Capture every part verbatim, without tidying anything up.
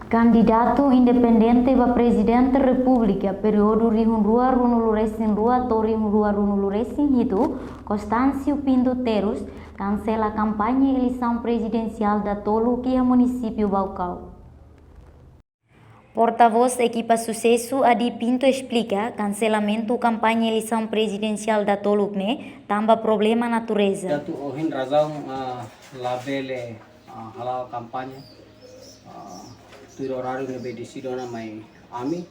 Kandidatu independente ba Prezidente Repúblika períodu rihun rua ruanulu resin rua to'o rihun rua ruanulu resin hitu, Constâncio Pinto Terus, kansela kampaña eleisaun prezidensiál datoluk iha munisípiu Baucau. Portavós ekipa susesu Adi Pinto esplika kanselamentu kampaña eleisaun prezidensiál datoluk ne'e tanba problema natureza. Atu ohin razaun, ah, labele, ah, hala'o kampaña, ah, tuir oráriu ne'ebé deside ona mai ami,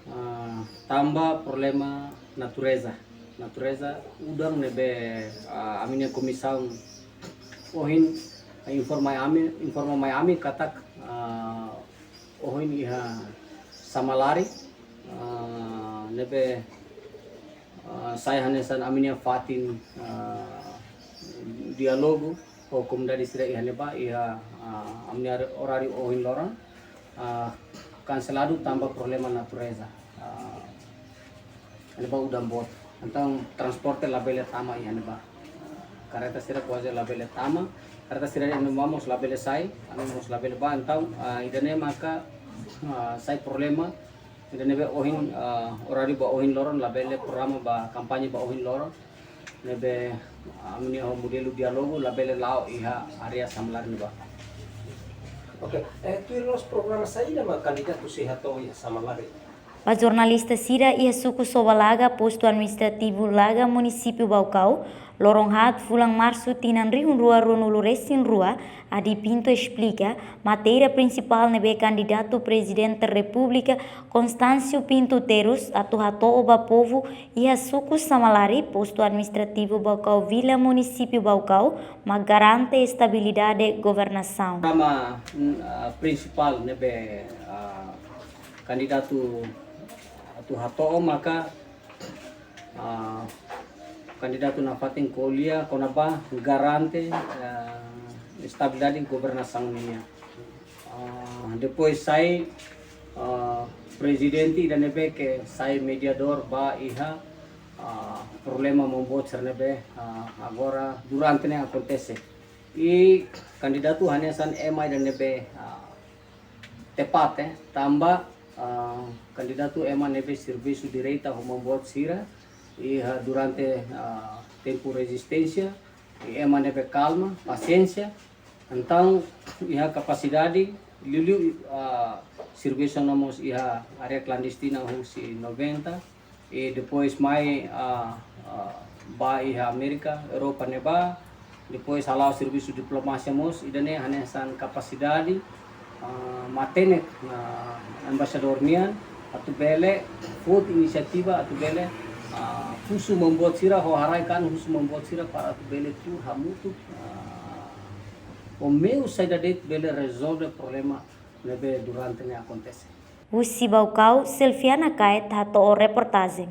ah, tanba problema natureza. Natureza udan ne'ebé, ah, ami-nia komisaun ohin informa mai ami, informa mai ami katak, ah, ohin iha Samalari, ah, ne'ebé, ah, sai hanesan ami-nia fatin, ah, diálogu ho komunidade sira iha ne'ebá iha, ah, ami-nia oráriu ohin loron, ah, kanseladu tanba problema natureza. Ah, iha ne'ebá udan boot. Entaun transporte labele tama iha ne'ebá. Kareta sira kuaze labele tama. Kareta sira iha ne'ebá mós labele sai, ami mós labele bá. Entaun, ah, ida-ne'e maka, ah, sai problema. Ida ne'ebé ohin, ah, oráriu ba ohin loron labele programa ba kampaña ba ohin loron. Ne'ebé, ah, ami-nia modelu diálogu labele la'o iha área Samalari ne'ebá. Oke, eh, tuir loos programa saida mak kandidatu sei hato'o iha Samalari? Ba jornalista sira iha suku Sobalaga, postu administrativu Laga, munisípiu Baucau, loron haat fulan Marsu tinan rihun rua ruanulu resin rua, Adi Pinto esplika matéria prinsipál ne'ebé kandidatu Prezidente Repúblika Constâncio Pinto Terus atu hato'o ba povu iha suku Samalari, postu administrativu Baucau Vila, munisípiu Baucau, mak garante estabilidade governasaun. Programa, mm, ah, prinsipál ne'ebé, ah, kandidatu atu hato'o maka, ah, kandidatu nafatin ko'alia kona-ba garante, ah, estabilidade governasaun nian. Ah, depois sai, ah, prezidente ida ne'ebé ke sai mediadór ba iha, ah, problema maun boot sira ne'ebé, ah, agora durante ne'e akontese. I kandidatu hanesan ema ida ne'ebé, ah, tepate, tanba, ah, kandidatu ema ne'ebé servisu direta ho maun boot sira iha durante, ah, tempu rezisténsia, i ema ne'ebé kalma, pasiénsia. Entaun iha kapasidade, liuliu, ah, servisu ona mós iha área klandestina husi noventa, i depois mai, ah, ah, ba iha Amérika, Europa ne'ebá, depois hala'o servisu diplomasia mós, ida-ne'e hanesan kapasidade, ah, matenek, ah, embaixadór nian, atu bele foti inisiativa, atu bele, ah, husu maun boot sira, ho haraik an husu maun boot sira para atu bele tuur hamutuk, ah, ho meiu saida de'it bele rezolve problema ne'ebé durante ne'e akontese. Husi Baucau, Selfiana Kaet hato'o reportajen.